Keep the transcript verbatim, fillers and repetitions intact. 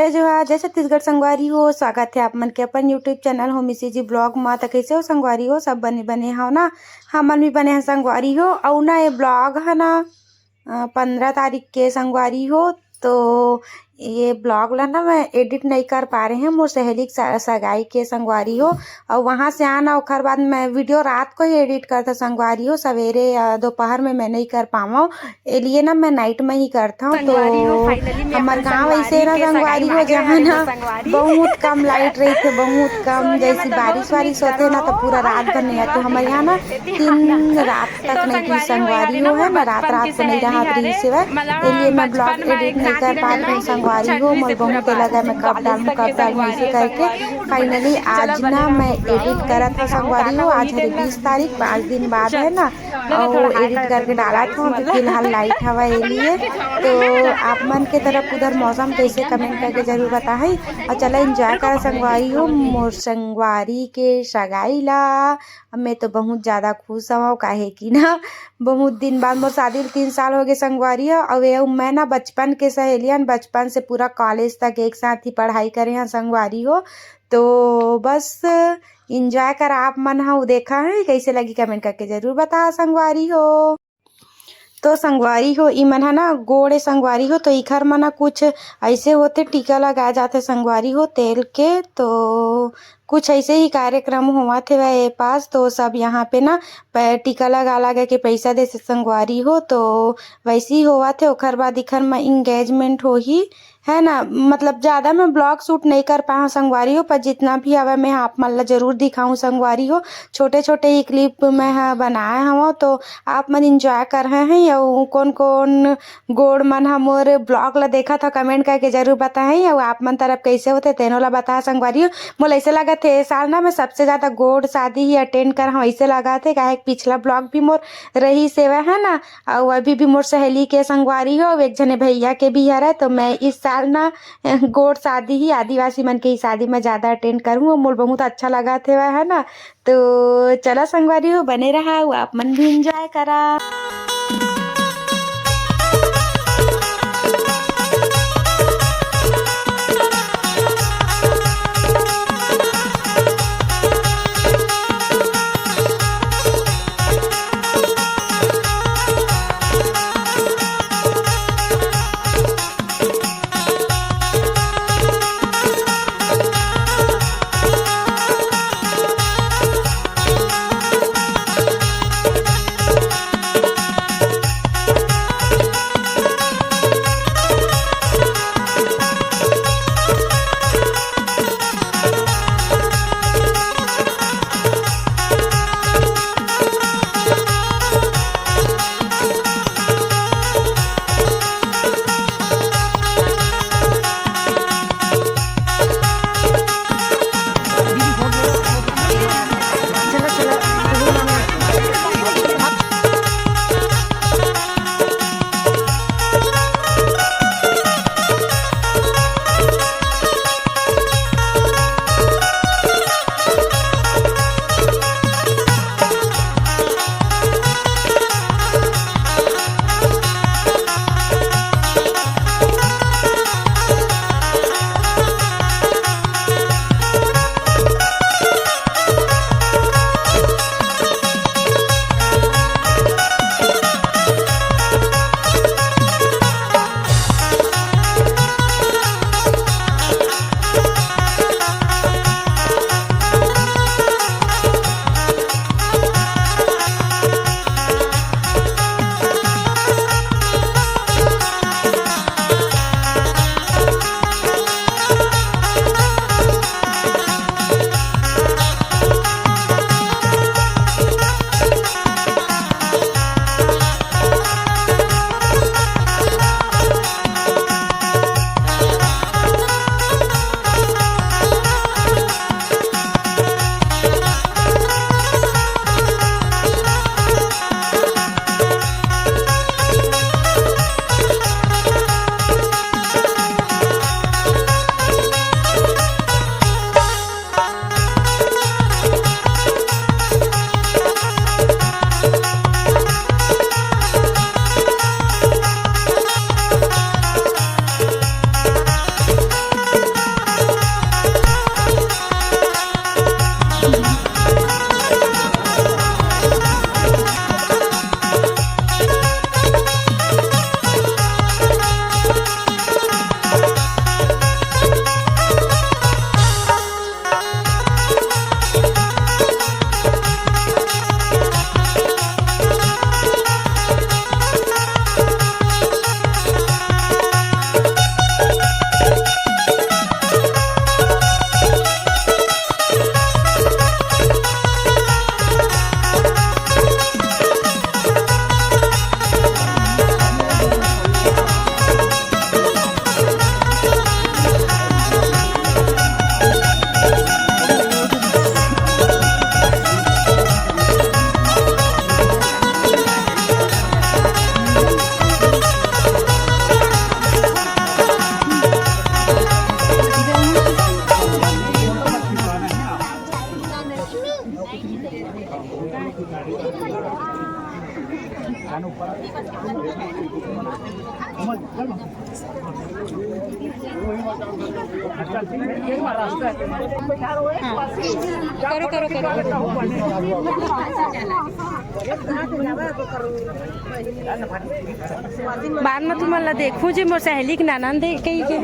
जय जोहार, जय छत्तीसगढ़ संगवारी हो। स्वागत है आप मन के अपन YouTube channel Homi CG blog मा। त कैसे हो संगवारी हो? सब बने बने हो ना? हमन भी बने हैं संगवारी हो। अउ ना ये ब्लॉग है ना पंद्रह तारीख के संगवारी हो, तो ये ब्लॉग ला ना मैं एडिट नहीं कर पा रहे हैं, मोर सहेली के सा- सगाई के संगवारी हो। और वहाँ से आना, ओखर बाद मैं वीडियो रात को ही एडिट करता संगवारी हो, सवेरे या दोपहर में मैं नहीं कर पावं, ए लिए ना मैं नाइट में ही करता हूँ। तो संगवारी हो, finally मैं हमर अपन गाँव संगवारी ऐसे ना के संगवारी सगाई हो, में आ गए जहाँ हन ना संगवारी। बहुत कम लाइट रही थे, बहुत कम। सोनिया जैसे मतलब बारिश बहुत वारिश मिस होते ना, तो करो। पूरा रात भर नहीं आते। हमारे यहाँ ना तीन रात तक तो नहीं थी संगवारी हो, संगवारी हो, है ना, रात रात में नहीं रहा रही सेवा, ए लिए मैं ब्लॉग एडिट नहीं कर पा रही हूँ संगवारी हो। मोर बहुत लगा मैं कब डालूँ, कब डालूँ, ऐसे करके फाइनली आज ना मैं एडिट करत हूँ संगवारी हो। आज है बीस तारीख, पाँच दिन बाद है ना, और एडिट करके डालत हूँ। तो फिलहाल लाइट हवा ए लिए, तो आप मन के तरफ उधर मौसम कैसे, कमेंट करके जरूर बताही। और चला एंजॉय करा संगवारी हो मोर संगवारी के सगाई ला। मैं तो बहुत ज्यादा खुश हूँ, काहे कि ना बहुत दिन बाद, मोर शादी ल तीन साल हो गए संगवारी हो। और ये मैं ना बचपन के सहेलियन, बचपन से पूरा कॉलेज तक एक साथ ही पढ़ाई करे हैं संगवारी हो। तो बस एंजॉय कर आप मन ह, देखा है कैसे लगी, कमेंट करके जरूर बता संगवारी हो। तो संगवारी हो, ई मन ह ना गोड़ ए संगवारी हो, तो इखर मन ह कुछ ऐसे होते, टीका लगाए जाथे संगवारी हो तेल के। तो कुछ ऐसे ही कार्यक्रम होवत हेवय ए पास, तो सब यहाँ पे ना पै- टीका लगा लगा के पैसा देथे संगवारी हो। तो वैसे ही होवत हे। ओखर बाद इखर म एंगेजमेंट होही, है ना। मतलब ज्यादा मैं ब्लॉग शूट नहीं कर पाऊँ संगवारी हो, पर जितना भी आवे मैं आप मन ला जरूर दिखाऊँ संगवारी हो। छोटे छोटे ही क्लिप मैं ह बनाए हवं, तो आप मन एंजॉय कर रहे हैं। अउ कौन कौन गोड़ मन ह मोर ब्लॉग ला देखत हो, कमेंट करके जरूर बताएं। अउ आप मन तरफ कैसे होते तेनो ला बता संगवारी हो। मोला ऐसे लगत हे ए साल ना मैं सबसे ज्यादा गोड़ शादी ही अटेंड कर हूँ, ऐसे लगत हे, काहे कि पिछला ब्लॉग भी मोर रही सेवा है ना, अउ अभी भी मोर सहेली के संगवारी हो, अउ एक झने भैया के भी हरे। तो मैं इस साल ना गोड़ शादी ही, आदिवासी मन के ही शादी में ज्यादा अटेंड करूँ, मोर बहुत अच्छा लगत हे, है ना। तो चला संगवारी हो, बने रहा, अउ आप मन भी एंजॉय करा। करो, करो, करो। बाद में तुमन ला देखहूं जी, मोर सहेली के ननद हे कहिके।